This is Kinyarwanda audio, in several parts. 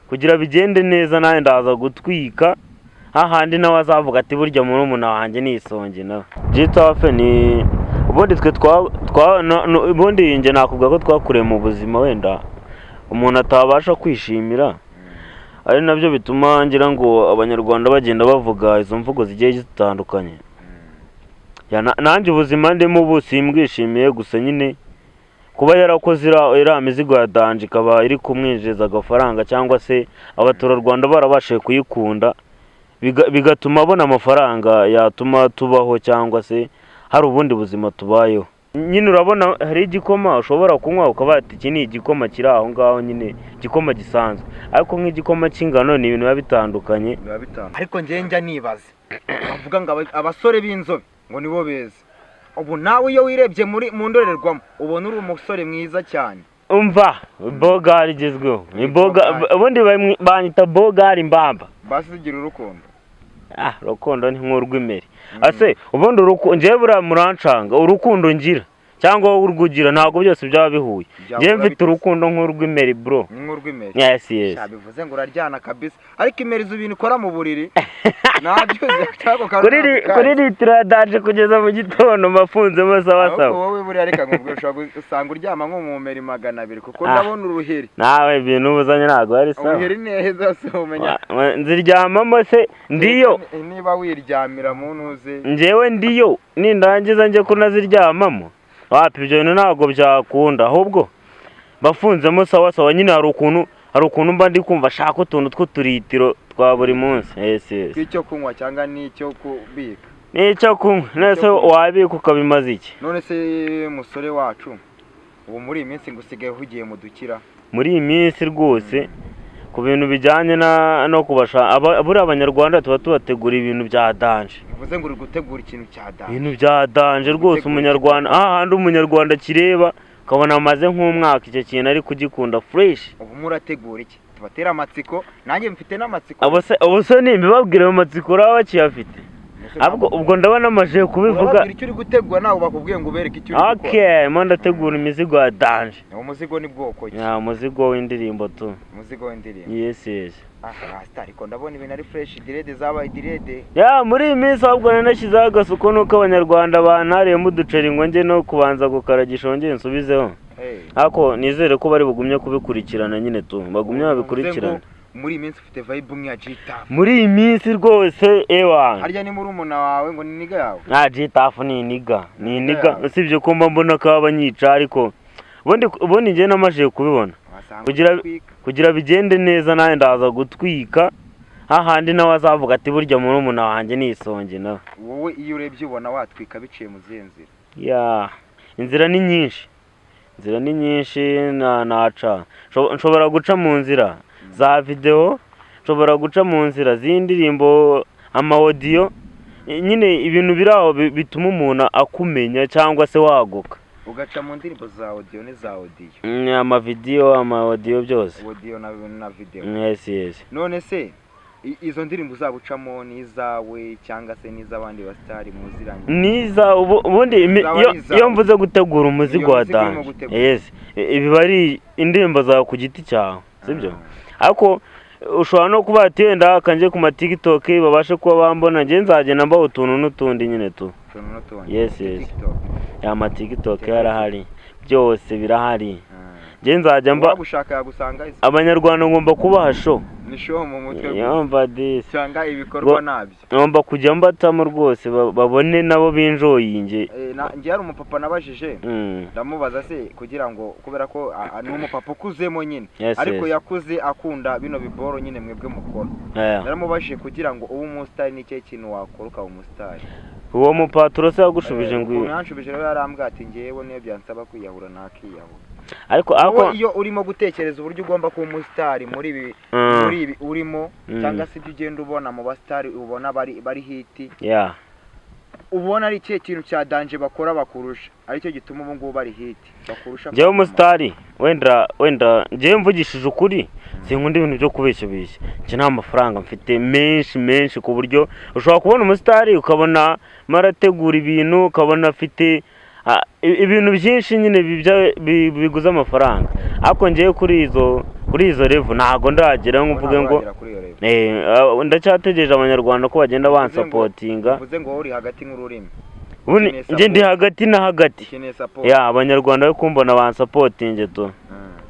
Kugira bigende neza, nawe ndaza gutwika hahandi nawe azavuga ati: "Burya murumuna wanjye ni isonge." Nawe G Taff ni ubundi twe twa twa no- no- ubundi njye nakubwira ko twakuriye mu buzima wenda umuntu atabasha kwishimira, ari nabyo bituma ngira ngo Abanyarwanda bagenda bavuga izo mvugo zigiye zitandukanye. Ya, nanjye ubuzima ndimo ubu simbwishimiye, gusa nyine kuba yarakoze iriya mizigo ya danger ikaba iri kumwinjiriza agafaranga, cyangwa se abaturarwanda barabashije kuyikunda, bigatuma abona amafaranga yatuma tubaho, cyangwa se hari ubundi buzima tubayeho. Nyine urabona hari igikoma ushobora kunywa ukaba ati: "Iki ni igikoma kiri aho ngaho nyine, igikoma gisanzwe." Ariko nk'igikoma cy'ingano ni ibintu biba bitandukanye. Biba bitandukanye, ariko njye njya nibaza, bavuga ngo abasore b'inzobe ngo nibo beza. Ubu nawe iyo wirebye muri mu ndorerwamo ubona uri umusore mwiza cyane? Umva, bogari igezweho ni boga. Bogari. Ubundi banyita bogari mbamba. Basi ugira urukundo? Ah, urukundo ni nk'urw'imeri. Ase ubundi urukundo, njyewe buriya murancanga, urukundo ngira cyangwa wowe urwugira ntabwo byose byaba bihuye. Byahura Njyewe mfite bite? urukundo nk'urw'imeri, bro. Ni nk'urw'imeri? Yes. Sha, bivuze ngo uraryana kabisa, ariko imeri izo ibintu ukora mu buriri nabyo cyangwa Kuri litiro ya danger kugeza mu gitondo mafunzemo sawa. Ahubwo Sawa. wowe buriya reka nkubwire, ushobora usanga uryama nko mu meri 200, kuko Ah. ndabona uruheri. Nawe ibintu ubuzanye ntabwo ari sawa. Uruheri neza se umenya. Nziryamamo se ndiyo? Niba wiryamira mu ntuze. Njyewe ndiyo, nindangiza njye kunaziryamamo? Wapi, ibyo bintu ntabwo byakunda. Ahubwo bafunzemo sawa sawa nyine, hari ukuntu mba ndi kumva ashaka utuntu tw'uturitiro twa buri munsi. Yes. Tw'icyo kunywa cyangwa n'icyo kubika? N'icyo kunywa. Nese wabika ukabimaza iki? None se musore wacu, ubu muri iyi minsi ngo usigaye uhugiye mu dukira? Muri iyi minsi rwose ku bintu bijyanye no kubasha buriya Abanyarwanda tuba tubategura ibintu bya danger. Bivuze ngo uri gutegura ikintu cya danger? Ibintu bya danger rwose. Gutegura. Umunyarwanda, hahandi umunyarwanda kireba ukabona amaze nk'umwaka icyo kintu ari kugikunda fresh. Ubu murategura iki? Tubatere amatsiko, nanjye mfite n'amatsiko. Abo se nimbibabwira ayo matsiko uraba bakiyafite? Ese Ahubwo ubwo ndabona amajije kubivuga. Urababwira icyo uri gutegura, ntabwo bakubwiye ngo ubereke icyo uri gukora. Okay, mo ndategura imizigo ya danger. Uwo muzigo ni bwoko ki? Ya, umuzigo w'indirimbo tu. Umuzigo w'indirimbo? Yes. Ah, rasta, ariko ndabona ibintu ari fresh, dread zabaye dread. Ya, muri iyi minsi ahubwo nari nashyizeho agasuko, nuko Abanyarwanda bantariyemo uduceri ngo njye no kubanza gukaragisha wongere nsubizeho. Hey. Ariko nizere ko bari bugumye kubikurikirana nyine tu, bagumye babikurikirane. Bivuze ngo muri iyi minsi ufite vibe nk'iya G-Taff? Muri iyi minsi rwose, ewa. Harya ni murumuna wawe, ngo ni nigga yawe? Nta G-Taff, ni nigga, ni nigga. Yawe. Usibye ko mba mbona ko abanyica, ariko ubundi njye namajije kubibona. Wasanga utwika. Kugira bigende neza, nawe ndaza gutwika hahandi nawe azavuga ati: "Burya murumuna wanjye ni isonge nawe." Wowe iyo urebye ubona watwika biciye mu zihe nzira? Ya, inzira ni nyinshi, inzira ni nyinshi. Na naca nshobora guca mu nzira za videwo, nshobora guca mu nzira z'indirimbo, ama audio nyine, ibintu biri aho bituma umuntu akumenya cyangwa se waguka. Ugaca mu ndirimbo za audio n'iza audio? Amavidewo, ama audio, byose. Audio na video? Yes. None se izo ndirimbo uzabucamo ni izawe cyangwa se n'iz'abandi basitari muziranye? Niza ubundi Zaba iyo ari izawe. iyo mvuze gutegura umuzigo Iyo wa mizigo urimo danger, gutegura. yes, biba ari indirimbo zawe ku giti cyawe, sibyo? Ariko ushobora no kuba ati: "Wenda kanjye ku ma TikTok babashe kuba bambona." Njye nzagenda mbaho utuntu n'utundi nyine tu. Utuntu n'utundi. Yes. TikTok. Ya, ma TikTok yarahari, byose birahari. Njye nzajya mba Uwagushaka yagusanga izo? Abanyarwanda ngomba kubaha show. Ni show mu mutwe gusa. Yumva disi. Cyangwa ibikorwa nabyo? Ngomba kujya mbatamo rwose, babone nabo binjoyinge. Njye hari umupapa nabajije, ndamubaza se kugira ngo, kubera ko ni umupapa ukuzemo nyine, ariko yakuze akunda bino biboro nyine mwebwe mukora. Naramubajije kugira ngo ube umusitari ni ikihe kintu wakora ukaba umusitari? Uwo mupaturo se yagushubije ngo? Ukuntu yanshubije rero, yarambwiye ati: "Ngewe niyo byansaba kwiyahura nakiyahura." Ariko Wowe iyo urimo gutekereza uburyo ugomba kuba umusitari muri ibi, muri ibi urimo, cyangwa se ibyo ugenda ubona mu basitari, ubona bari hit, ubona ari ikihe kintu cya danger bakora bakurusha, aricyo gituma ubu ngubu bari hit bakurusha? Njyewe umusitari, wenda njyewe mvugishije ukuri, sinkunda ibintu byo kubeshya beshya. Njye nta mafaranga mfite menshi menshi, ku buryo ushobora kubona umusitari ukabona marategura ibintu, ukabona afite ibintu byinshi nyine biguze amafaranga, ariko njyewe kuri izo Kuri izo level ntago ndagera ngo mvuge ngo Uragera kuri iyo level. Ndacyategereje abanyarwanda ko bagenda bansapotinga. Uvuze ngo wowe uri hagati nk'ururimi. Ubundi ukeneye njye ndi support. hagati na hagati. Ukeneye support. Ya, abanyarwanda bari kumbona bansapotinge tu.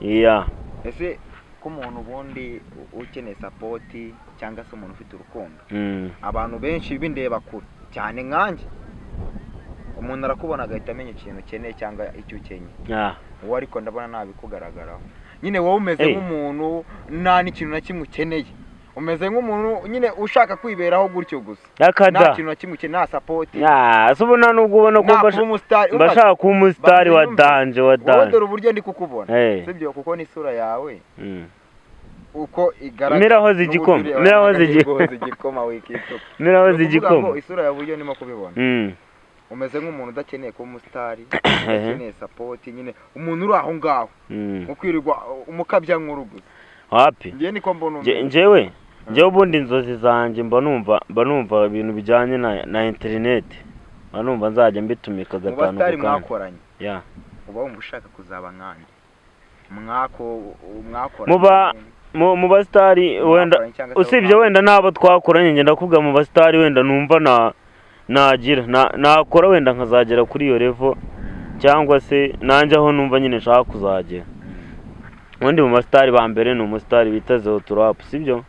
Ya. Ese ko umuntu ubundi ukeneye support cyangwa se umuntu ufite urukundo, abantu benshi bindeba kure cyane nkanjye, umuntu arakubona agahita amenya ikintu ukeneye cyangwa icyo ukenye. Wowe ariko ndabona ntabikugaragaraho nyine, wowe umeze nk'umuntu nta n'ikintu na kimwe ukeneye, umeze nk'umuntu nyine ushaka kwiberaho gutyo gusa, nta Akada. kintu na kimwe ukeneye, nta support. Ya, se ubu nta nubwo ubona ko nta kuba umusitari. mba nshaka kuba umusitari wa Banza danger, wa wowe danger. Dore uburyo ndi kukubona, sibyo? Kuko n'isura yawe uko igaragara Mirahoze igikoma, n'uburyo ureba, mirahoze igikoma. mirahoze igikoma, wikituka. Mirahoze Ni ukuvuga ngo igikoma. isura yawe uburyo ndimo kubibona, umeze nk'umuntu udakeneye kuba umusitari, udakeneye support nyine, umuntu uri aho ngaho nko kwirirwa umukabya nkuru gusa. Wapi. Njye niko mbona umeze. Njyewe ubundi inzozi zanjye mba numva ibintu bijyanye na interineti, mba numva nzajya mbitumika Mu gatanu basitari ku kandi. mwakoranye, Ya. uba wumva ushaka kuzaba nkande mwakoranye? Mu basitari wenda Mwakoranye cyangwa se usibye mwakoranye. wenda n'abo twakoranye, ngenda kuvuga mu basitari wenda numva na nagira nakora wenda nkazagera kuri iyo level, cyangwa se nanjye aho numva nyine nshaka kuzagera. Ubundi mu basitari ba mbere ni umusitari bita Zeo Trap, sibyo?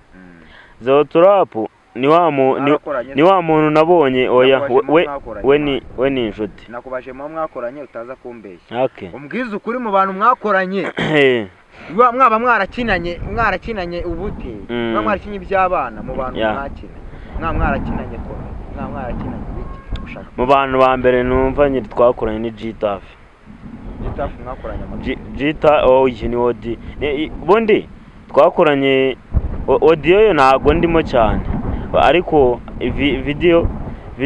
Zeo Trap ni wa mu ni, Mwarakoranye? ni wa muntu nabonye, oya. Nakubaje We, mu mwakoranye, we ni we ni inshuti. Nakubaje mu mwakoranye, utaza kumbeshya. Okay. Umbwize ukuri, mu bantu mwakoranye, mwaba mwarakinanye ubute, mwaba mwarakinye iby'abana, mu bantu mwakina, mwaba mwarakinanye comedy, mwaba mwarakinanye ibiki, ushaka Mu bantu ba mbere numva nyiri twakoranye ni G-Taff. G-Taff mwakoranye amakuru? G-Taff, oh, iyi ni Odi. Ubundi twakoranye audio yo ntago ndimo cyane, ariko video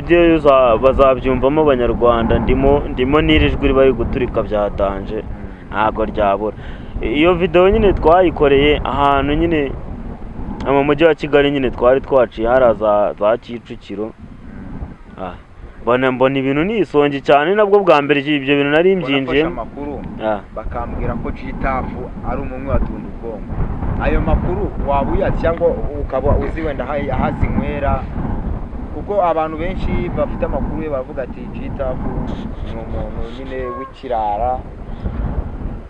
yo bazabyumvamo abanyarwanda, ndimo n'iri jwi bari guturika bya danger, ntago ryabura. Iyo video nyine twayikoreye ahantu nyine mu mujyi wa Kigali nyine, twari twaciye hariya za Kicukiro. Mbona ibintu nisonge cyane, nabwo bwa mbere ibyo bintu nari Nafashe mbyinjiyemo. amakuru bakambwira ko G-Taff ari umwe watunda ubwonko. Ayo makuru waba uyazi cyangwa ukaba uzi wenda aho azinywera? Kuko abantu benshi bafite amakuru ye baravuga ati G-Taff ni umuntu nyine w'ikirara.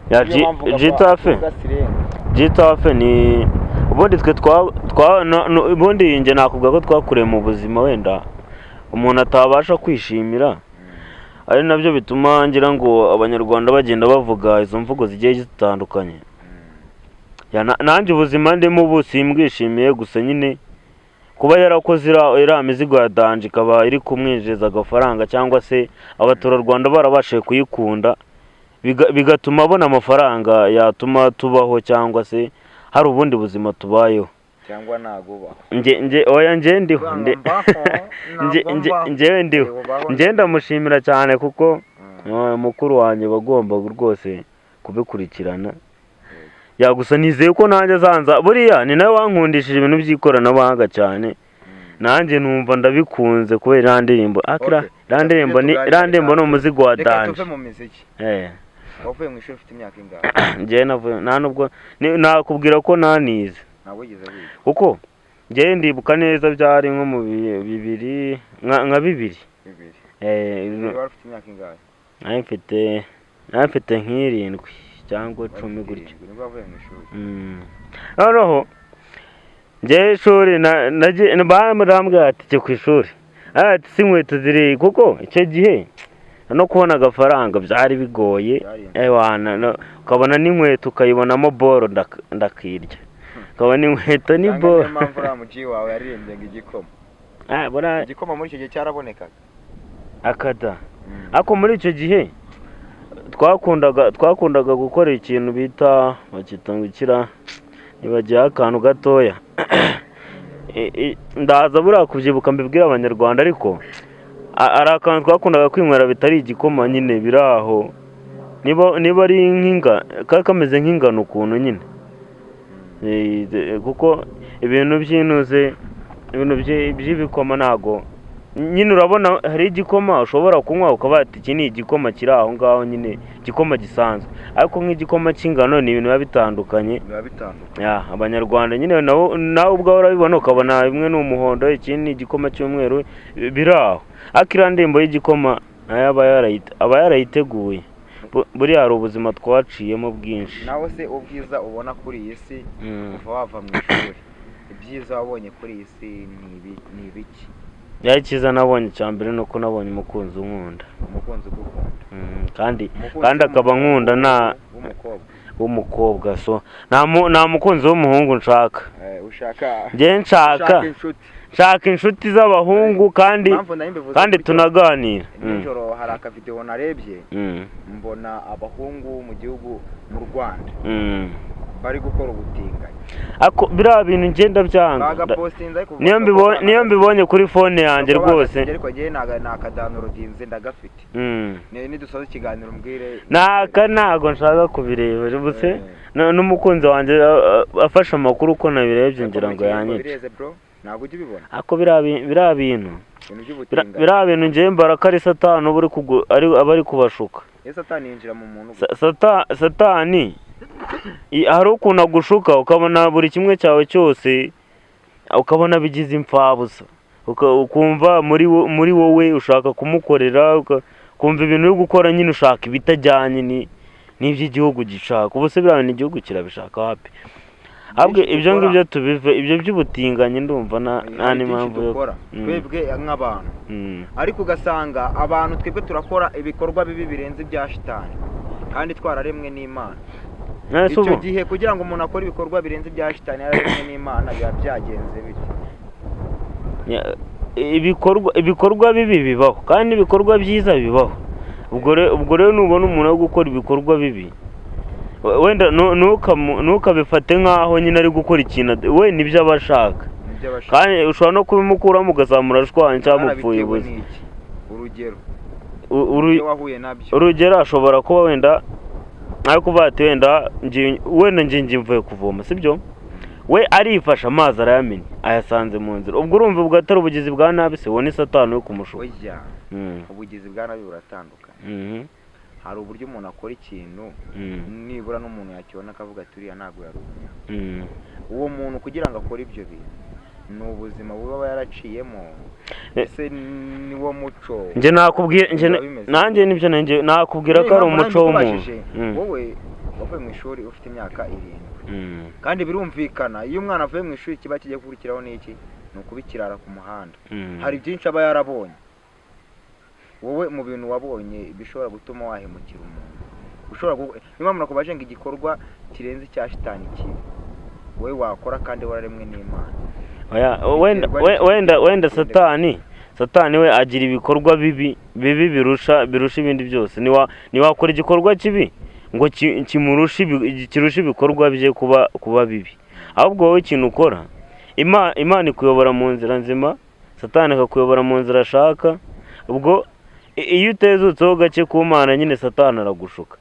Ya. Niyo mpamvu G-Taff. avuga sirenga. G-Taff ni ubundi twe twa twa no- no- ubundi njye nakubwira ko twakuriye mu buzima wenda umuntu atabasha kwishimira, ari nabyo bituma ngira ngo abanyarwanda bagenda bavuga izo mvugo zigiye zitandukanye. Ya, nanjye ubuzima ndimo ubu simbwishimiye, gusa nyine kuba yarakoze iriya mizigo ya danger ikaba iri kumwinjiriza agafaranga, cyangwa se abaturarwanda barabashije kuyikunda, bigatuma abona amafaranga yatuma tubaho, cyangwa se hari ubundi buzima tubayeho. Cyangwa ntago ubaho? Nge oya, nge ndiho. Uvuga ngo mbaho, ntabwo mbaho. Ngewe ndiho. Ubaho. Nge ndamushimira cyane kuko mukuru wanjye bagomba rwose kubikurikirana. Ya, gusa nizeye ko nanjye azanza, buriya ni nawe wankundishije ibintu by'ikoranabuhanga cyane, nanjye numva ndabikunze kubera iriya ndirimbo akira. Okay. Iriya ndirimbo ni Tuganire iriya ndirimbo ni kandi. umuzigo wa Reka danger. tuve mu miziki. Wavuye mu ishuri ufite imyaka ingahe? Njyewe navuye nta nubwo nakubwira ko nanize. Ntabwo wigeze wiga? Kuko njyewe ndibuka neza byari nko mu bibiri nka bibiri. Bibiri. Eh. Wari ufite imyaka ingahe? Nari mfite nk'irindwi cyangwa Wari 10 ufite gutyo. 7, nibwo wavuye mu ishuri? Noneho njyewe ishuri barambwira ati jya ku ishuri, ati si inkweto ziri, kuko icyo gihe no kubona agafaranga byari bigoye. Byari Ewana, ukabona n'inkweto ukayibonamo boro, ndakirya, ukabona inkweto ni Cyangwa boro. niyo mpamvu uriya muji wawe yaririmbye ngo igikoma? Ah, buriya. Igikoma muri icyo gihe cyarabonekaga? Akada. Ariko muri icyo gihe twakundaga gukora ikintu bita, bakita ngo ikira, nibagiyeho akantu gatoya. Ndaza buriya kubyibuka mbibwira abanyarwanda, ariko ari akantu twakundaga kwinywera bitari igikoma nyine, biri aho, niba ari nk'inga, kaba kameze nk'ingano ukuntu nyine. Kuko ibintu by'inuze, ibintu by'ibikoma ntago Nyine urabona hari igikoma ushobora kunywa ukaba ati iki ni igikoma kiri aho ngaho nyine, igikoma gisanzwe, ariko nk'igikoma cy'ingano ni ibintu biba bitandukanye. Biba bitandukanye. Abanyarwanda nyine nawe ubwawe urabibona ukabona bimwe ni umuhondo, ikindi ni igikoma cy'umweru, biri aho. Ariko iriya ndirimbo y'igikoma nayo aba yarayiteguye. Buriya hari ubuzima twaciyemo bwinshi. Nawe se ubwiza ubona kuri iyi si kuva wava mu ishuri, ibyiza wabonye kuri iyi si ni ibiki? Icyiza nabonye cya mbere ni uko nabonye umukunzi unkunda. Umukunzi ugukunda. Kandi akaba nkunda nta w'umukobwa, so nta mukunzi w'umuhungu nshaka. Njye nshaka inshuti z'abahungu kandi tunaganira. Nijoro hari akavideo narebye mbona abahungu mu gihugu mu Rwanda bari gukora ubutinganyi. Ako biriya bintu ngenda byanga. Niyo mbibonye kuri phone yanjye rwose. Ariko njye nakadownloadinze ndagafite. Nidusoza ikiganiro mbwire. Naka ntago nshaka kubireba ubuse n'umukunzi wanjye afashe amakuru uko nabirebye ngira ngo yanyice. Ntabwo ujya ubibona. Ako biriya bintu. Biriya bintu njye mbara ko ari Satani aba ari kubashuka. Satani yinjira mu muntu. Satani hari ukuntu agushuka ukabona buri kimwe cyawe cyose ukabona bigize imfabusa, ukumva muri wowe ushaka kumukorera, ukumva ibintu uri gukora nyine ushaka ibitajyanye n'iby'igihugu gishaka. Ubu se biriya bintu igihugu kirabishaka wapi? Ahubwo ibyo ngibyo tubive, ibyo by'ubutinganyi ndumva nta n'impamvu yo twebwe nk'abantu. Ariko ugasanga abantu twebwe turakora ibikorwa bibi birenze ibya shitani kandi twararemwe n'Imana. Icyo gihe kugira ngo umuntu akore ibikorwa birenze ibya shitani yararemwe n'Imana biba byagenze bite? Ibikorwa bibi bibaho kandi ibikorwa byiza bibaho. Ubwo rero nubona umuntu wo gukora ibikorwa bibi wenda ntukabifate nk'aho nyine ari gukora ikintu we nibyo aba ashaka, kandi ushobora no kubimukuramo ugasanga ashwanye cyangwa mupfuye ubusa. Urugero ashobora kuba wenda ariko ati wenda ngiye mvuye kuvoma, sibyo? We arifasha amazi arayamena ayasanze mu nzira. Ubwo urumva ubwo atari ubugizi bwa nabi se, ni Satani we kumushuka. Ubugizi bwa nabi buratandukanye. Hari uburyo umuntu akora ikintu nibura n'umuntu yakibona akavuga ati uriya ntabwo yari umuntu. Uwo muntu kugira ngo akore ibyo bintu ni ubuzima buba yaraciyemo, ese ni wo muco. Njye nakubwira nanjye nibyo nakubwira ko ari umuco w'umuntu. Wowe wavuye mu ishuri ufite imyaka 7 kandi birumvikana iyo umwana avuye mu ishuri kiba kigiye gukurikiraho n'iki? Ni ukubikirara ku muhanda. Hari byinshi aba yarabonye. Wowe mu bintu wabonye bishobora gutuma wahemukira umuntu, ushobora niba umuntu akubaje ngo igikorwa kirenze icya shitani kibi wowe wakora kandi wararemwe n'Imana. Wenda Satani we agira ibikorwa bibi birusha ibindi byose. Niwakora igikorwa kibi ngo kirushe ibikorwa bye kuba bibi. Ahubwo wowe ikintu ukora, Imana ikuyobora mu nzira nzima, Satani akakuyobora mu nzira ashaka. Ubwo iyo utezutseho gake ku Mana nyine Satani aragushuka.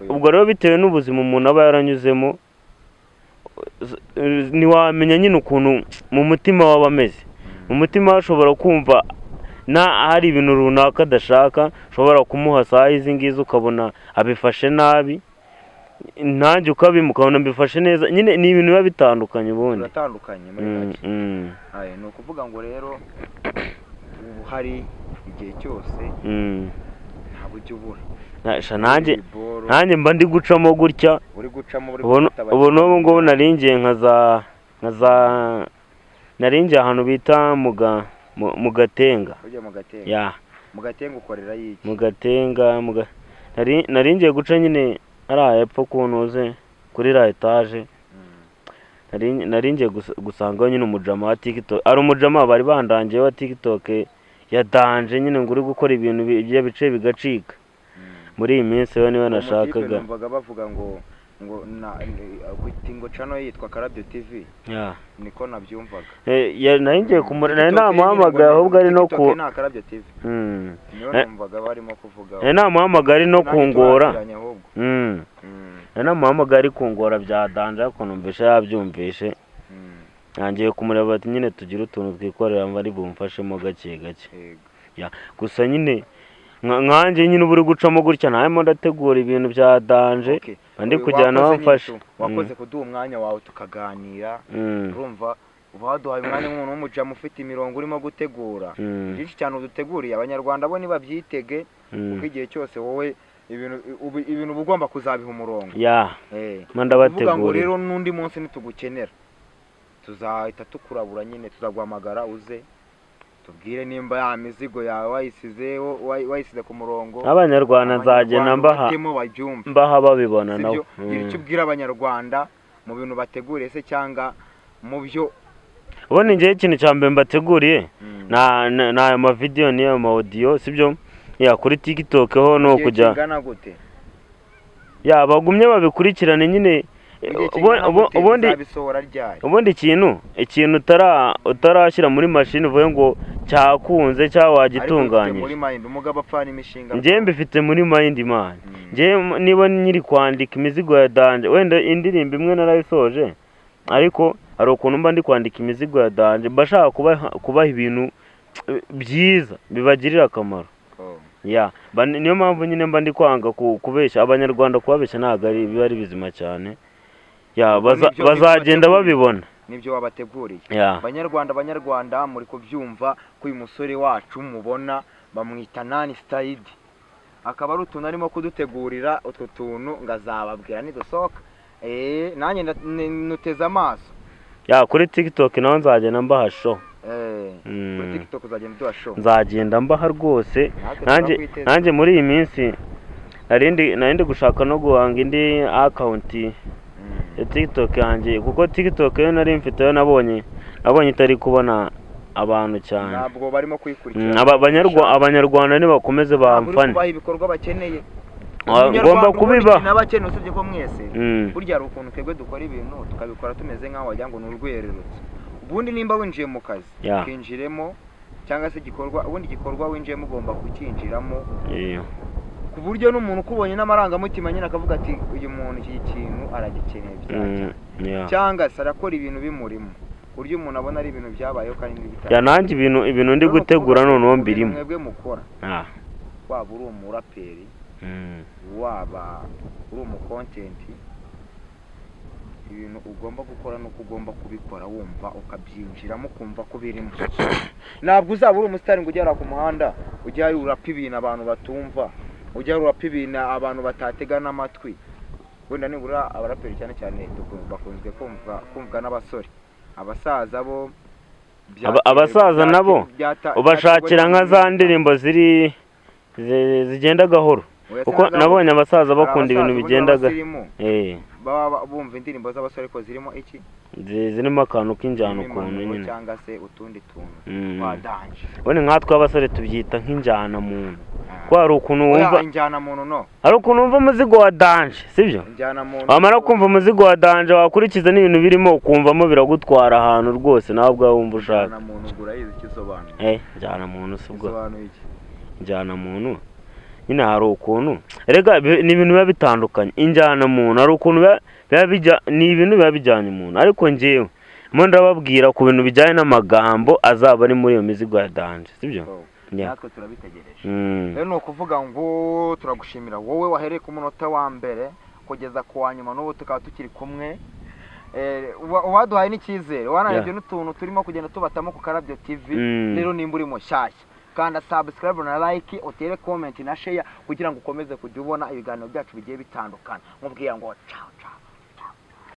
Ubwo rero bitewe n'ubuzima umuntu aba yaranyuzemo, ntiwamenya nyine ukuntu mu mutima waba ameze. Mu mutima ashobora kumva na hari ibintu runaka adashaka, ushobora kumuha saha izi ngizi ukabona abifashe nabi, nanjye ukabona mbifashe neza. Nyine ni ibintu biba bitandukanye ubundi. Biratandukanye muri make. Ni ukuvuga ngo rero ubu hari igihe cyose ntabwo ujya ubura. Nanjye mba ndi gucamo gutya, ubu n'ubu ngubu naringiye naringiye ahantu bita mu Gatenga. Mu Gatenga ukorera iki? Mu Gatenga naringiye guca nyine ari hepfo ku ntuze kuri la etaje. Naringiye gusanga nyine umujama wa TikTok. Ari umujama bari bandangiye wa TikTok ya danje nyine ngo uri gukora ibintu bice bigacika. Muri iyi minsi we niwe nashakaga. Numvaga bavuga ngo ngo channel yitwa Karabyo TV. Niko nabyumvaga. Naringiye kumura namuhamagaye ahubwo ari no ku Karabyo TV. Niyo numvaga barimo kuvuga. Namuhamagaye ari no kungora. Namuhamagaye ari kungora bya danje ariko numvishe yabyumvishe. Ngiye kumureba ati nyine tugire utuntu twikorera mba ari bumfashemo gake gake. Gusa nyine nkanjye nyine uba uri gucamo gutya ntarimo ndategura ibintu bya danger ndi kujyana bamfashe. Wakoze kuduha umwanya wawe tukaganira, urumva uba waduhaye umwanya nk'umuntu w'umujamu ufite imirongo urimo gutegura byinshi cyane uduteguriye. Abanyarwanda bo nibabyitege kuko igihe cyose wowe ibintu uba ugomba kuzabiha umurongo. Ndabategurira ngo rero n'undi munsi nitugukenera tuzahita tukurabura nyine, tuzaguhamagara uze tubwire nimba ya mizigo yawe wayisize ku murongo. Abanyarwanda nzagenda mbaha babibona nabo. Gira icyo ubwira abanyarwanda mu bintu bateguriye se cyangwa mu byo ubundi. Ngewe ikintu cya mbere mbateguriye ni ayo mavideyo n'iyo ma audio, sibyo? Kuri TikTok ho ni ukujya bagumye babikurikirane nyine. Ubundi ikintu utarashyira muri mashini uvuye ngo cyakunze cyangwa wagitunganyije, njyewe mbifite muri mind man. Njyewe niba nyiri kwandika imizigo ya danger, wenda indirimbo imwe narayisoje, ariko hari ukuntu mba ndi kwandika imizigo ya danger, mba nshaka kubaha ibintu byiza bibagirira akamaro. Niyo mpamvu nyine mba ndi kwanga kubeshya abanyarwanda, kubabeshya ntabwo biba ari bizima cyane. Bazagenda babibona nibyo wabateguriye. Banyarwanda muri kubyumva ko uyu musore wacu mubona bamwita Nani Style, akaba ari utuntu arimo kudutegurira. Utwo tuntu ngazababwira nidusohoka. Nanjye nuteze amaso. Kuri TikTok naho nzagenda mbaha show. Kuri TikTok uzagenda uduha show? Nzagenda mbaha rwose. Nanjye muri iyi minsi narindi gushaka no guhanga indi account ya TikTok yanjye, kuko TikTok yo nari mfite yo nabonye itari kubona abantu cyane, ntabwo barimo kuyikurikirana. Abanyarwanda nibakomeze bamfane, kubaha ibikorwa bakeneye. Ngomba kubiba n'abakene usibye ko mwese burya hari ukuntu twebwe dukora ibintu tukabikora tumeze nk'aho wagira ngo ni urwererutse. Ubundi nimba winjiye mu kazi ukinjiremo, cyangwa se igikorwa, ubundi igikorwa winjiyemo ugomba kukinjiramo ku buryo n'umuntu ukubonye n'amarangamutima nyine akavuga ati uyu muntu iki kintu aragikeneye cyane, cyangwa se arakora ibintu bimurimo, ku buryo umuntu abona ari ibintu byabayeho kandi n'ibitari. Nanjye ibintu ndi gutegura noneho mbirimo. Mwebwe mukora waba uri umuraperi, waba uri umukontenti, ibintu ugomba gukora nuko ugomba kubikora wumva ukabyinjiramo ukumva ko birimo. Ntabwo uzaba uri umusitari ngo ugera ku muhanda ujya urapa ibintu abantu batumva, ujya urapa ibintu abantu batatega n'amatwi. Wenda nibura abaraperi cyane cyane bakunzwe kumvwa n'abasore, abasaza bo abasaza nabo ubashakira nka za ndirimbo ziri zigenda gahoro, kuko nabonye abasaza bakunda ibintu bigenda gahoro. Baba bumva indirimbo z'abasore ko zirimo iki, zirimo akantu k'injyana ukuntu nyine, cyangwa se utundi tuntu twa danger. Ubundi nkatwe abasore tubyita nk'injyana muntu, ko hari ukuntu wumva injyana muntu, no hari ukuntu wumva umuzigo wa danger, sibyo? Wamara kumva umuzigo wa danger wakurikiza n'ibintu birimo ukumvamo biragutwara ahantu rwose nawe ubwawe wumva ushaka. Injyana muntu urayizi icyo isobanura? Injyana muntu si ubwo injyana muntu nyine hari ukuntu rega ni ibintu biba bitandukanye. Injyana muntu hari ukuntu biba bijya, ni ibintu biba bijyanye umuntu, ariko njyewe mo ndababwira ku bintu bijyanye n'amagambo azaba ari muri iyo mizigo ya danger, sibyo? Natwe turabitegereje. Rero ni ukuvuga ngo turagushimira wowe wahereye ku munota wa mbere kugeza ku wa nyuma, n'ubu tukaba tukiri kumwe. Waduhaye n'icyizere, wanarebye n'utuntu turimo kugenda tubatamo ku Karabyo TV. Rero nimba uri mushyashya kanda subscribe na like, utere comment na share kugira ngo ukomeze kujya ubona ibiganiro byacu bigiye bitandukana. Mubwira ngo ciao.